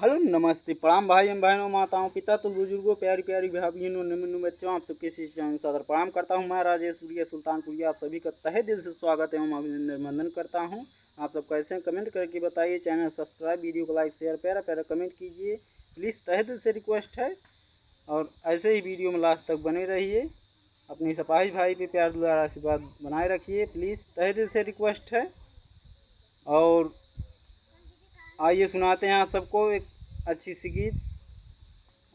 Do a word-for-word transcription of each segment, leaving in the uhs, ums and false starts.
हेलो, नमस्ते, प्रणाम भाई एवं बहनों, माताओं, पिता तो बुजुर्गों, प्यारी प्यारी भाभियों, नन्हे मुन्ने बच्चों, आप सबके शीश में सादर प्रणाम करता हूँ। मैं राजेश सूर्य सुल्तानपुरिया आप सभी का तहे दिल से स्वागत एवं अभिनंदन वंदन करता हूँ। आप सब कैसे हैं, कमेंट करके बताइए। चैनल सब्सक्राइब, वीडियो को लाइक, शेयर, प्यारा प्यारा कमेंट कीजिए, प्लीज, तहे दिल से रिक्वेस्ट है। और ऐसे ही वीडियो में लास्ट तक बने रहिए। अपने सिपाही भाई पे प्यार, दुलार, आशीर्वाद बनाए रखिए, प्लीज, तहे दिल से रिक्वेस्ट है। और आइए, सुनाते हैं आप सबको एक अच्छी सी गीत,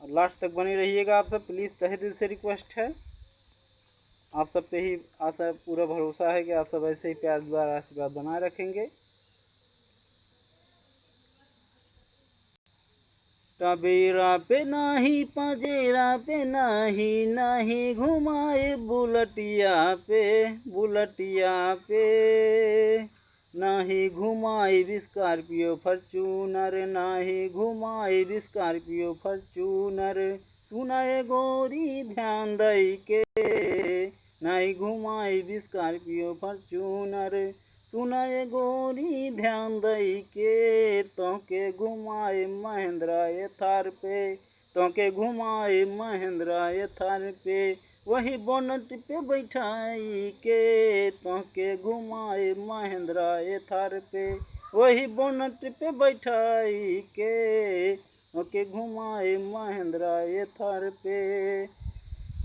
और लास्ट तक बने रहिएगा आप सब, प्लीज, तहे दिल से रिक्वेस्ट है। आप सब पे ही आशा, पूरा भरोसा है कि आप सब ऐसे ही प्यार, दुलार, आशीर्वाद बनाए रखेंगे। टबेरा पे नाही, पजेरा पे नाही, नाही घुमाए बुलटिया पे, बुलटिया पे। नाही घुमाई स्कॉर्पियो फॉर्च्यूनर, नाही घुमाई स्कॉर्पियो फॉर्च्यूनर। सुनाए गोरी ध्यान दई के, नाही घुमाई स्कॉर्पियो फॉर्च्यूनर। सुनाए गोरी ध्यान दई के, तोके घुमाए महिंद्रा ए थार पे, तोके घुमाए महिंद्रा ए थार पे। वही बोनट पे बैठाई के, तोके घुमाए महिंद्रा ए थार पे, वही बोनट पे बैठाई के, ओके घुमाए महिंद्रा ए थार पे।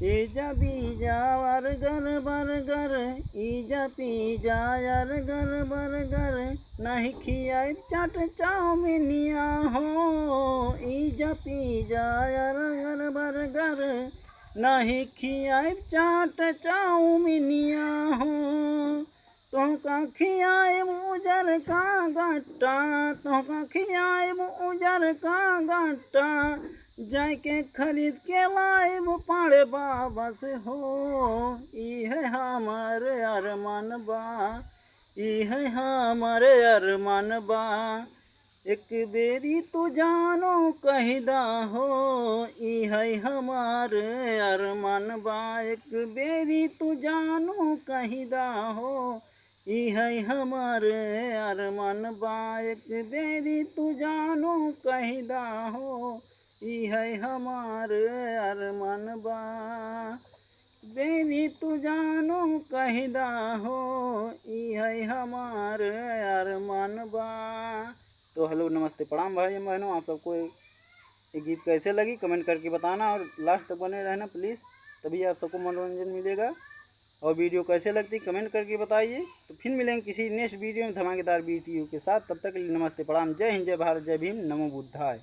इजा बीजा बर्गर बर्गर, इजा पीजा बर्गर बर्गर, नहीं खियाए चाट चाउमिनिया हो। इजा पीजा बर्गर बर्गर, नहीं खियाए चाट चाउमिनिया हो। तोहका खियाए उजर का गट्टा, तोहका खियाए उजर का गट्टा, जाके खरीद के लाइब पाड़े बाबा से हो। ई है हमार अरमान बा, ई है हमार अरमान बा। एक बेरी तू जानो कहिदा हो, ई है हमार अरमान बा। एक बेरी तू जानो कहिदा हो, ई है हमार अरमान बा। एक बेरी तू जानो कहिदा हो, ई है हमार अरमान बा। बेरी तू जानो कहिदा हो, ई है हमार अरमान बा। तो हेलो, नमस्ते, प्रणाम भाई बहनों, आप सबको ये गीत कैसे लगी कमेंट करके बताना और लास्ट तक बने रहना प्लीज, तभी आप सबको मनोरंजन मिलेगा। और वीडियो कैसे लगती कमेंट करके बताइए। तो फिर मिलेंगे किसी नेक्स्ट वीडियो में धमाकेदार वीडियो के साथ। तब तक के लिए नमस्ते, प्रणाम, जय हिंद, जय भारत, जय भीम, नमो बुद्धाय।